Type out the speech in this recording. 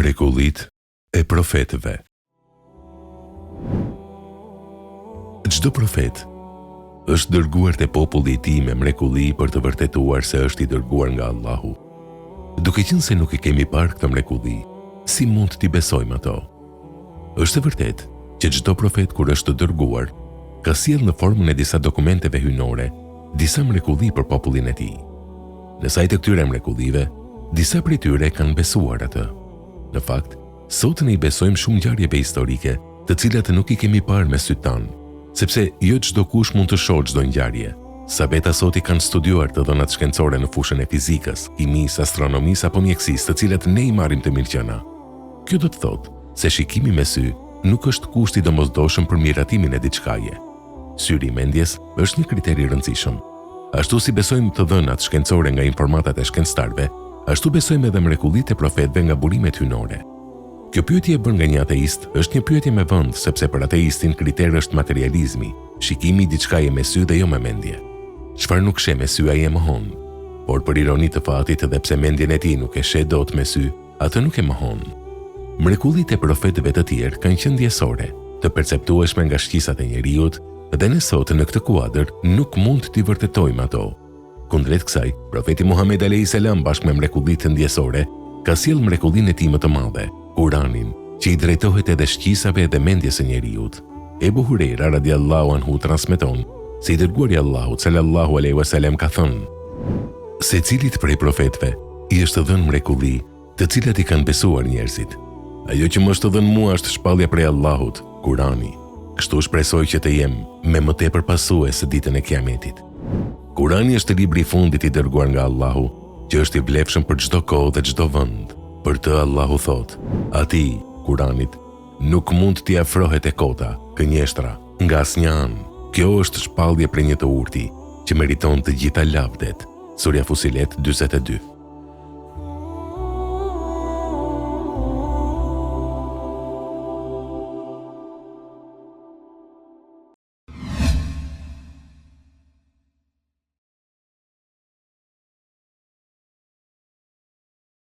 Mrekullitë e profetëve. Çdo profet është dërguar te populli i tij me mrekulli për të vërtetuar se është i dërguar nga Allahu. Duke qenë se nuk i kemi parë këto mrekulli, si mund t'i besojmë ato? Është e vërtetë që çdo profet kur është dërguar, ka sjellë në formën e disa dokumenteve hyjnore disa mrekulli për popullin e tij. Në sajë të këtyre mrekullive, disa prej tyre e kanë besuar atë. Në fakt, sot ne i besojmë shumë ngjarjeve historike, të cilat nuk i kemi parë me sytë tanë, sepse jo çdokush mund të shohë çdo ngjarje. Sa veta sot i kanë studiuar të dhënat shkencore në fushën e fizikës, kimisë, astronomisë apo mjekësisë, të cilat ne i marrim të mirëqena. Kjo do të thotë se shikimi me sy nuk është kusht i domosdoshëm për miratimin e diçkaje. Syri i mendjes është një kriter i rëndësishëm. Ashtu si besojmë të dhënat shkencore nga informatat e shkencëtarëve, ashtu besojmë edhe mrekullitë e profetëve nga burimet hyjnore. Kjo pyetje e bërë nga një ateist është një pyetje me vend, sepse për ateistin kriter është materializmi, shikimi i diçkaje me sy dhe jo me mendje. Çfarë nuk sheh me sy ai e mohon. Por për ironi të fatit edhe pse mendjen e tij nuk e sheh dot me sy, atë nuk e mohon. Mrekullitë e profetëve të tjerë kanë qenë ndjesore, të perceptueshme nga shqisat e njeriut dhe ne sot në këtë kuadër nuk mund t'i vërtetojmë ato. Kundrejt kësaj, profeti Muhamed alejhi selam bashkë me mrekullitë ndjesore, ka sjellë mrekullinë e tij më të madhe, Kuranin, që i drejtohet edhe shqisave dhe mendjes së njeriut. Ebu Hurejra radiallahu anhu transmeton se i dërguari i Allahut sallallahu alejhi ue selem ka thënë: Secilit prej profetëve i është dhënë mrekulli, të cilat i kanë besuar njerëzit. Ajo që më është dhënë mua është shpallja prej Allahut, Kurani. Kështu shpresoj që të jem me më tepër pasues ditën e Kiametit. Kurani është libri i fundit i dërguar nga Allahu, që është i vlefshëm për çdo kohë dhe çdo vend. Për të Allahu thotë, Atij, Kuranit, nuk mund t'i afrohet e kota, gënjeshtra, nga asnjë anë. Kjo është shpallje prej një të urti, që meriton të gjitha lavdet. Surja Fusilet 42.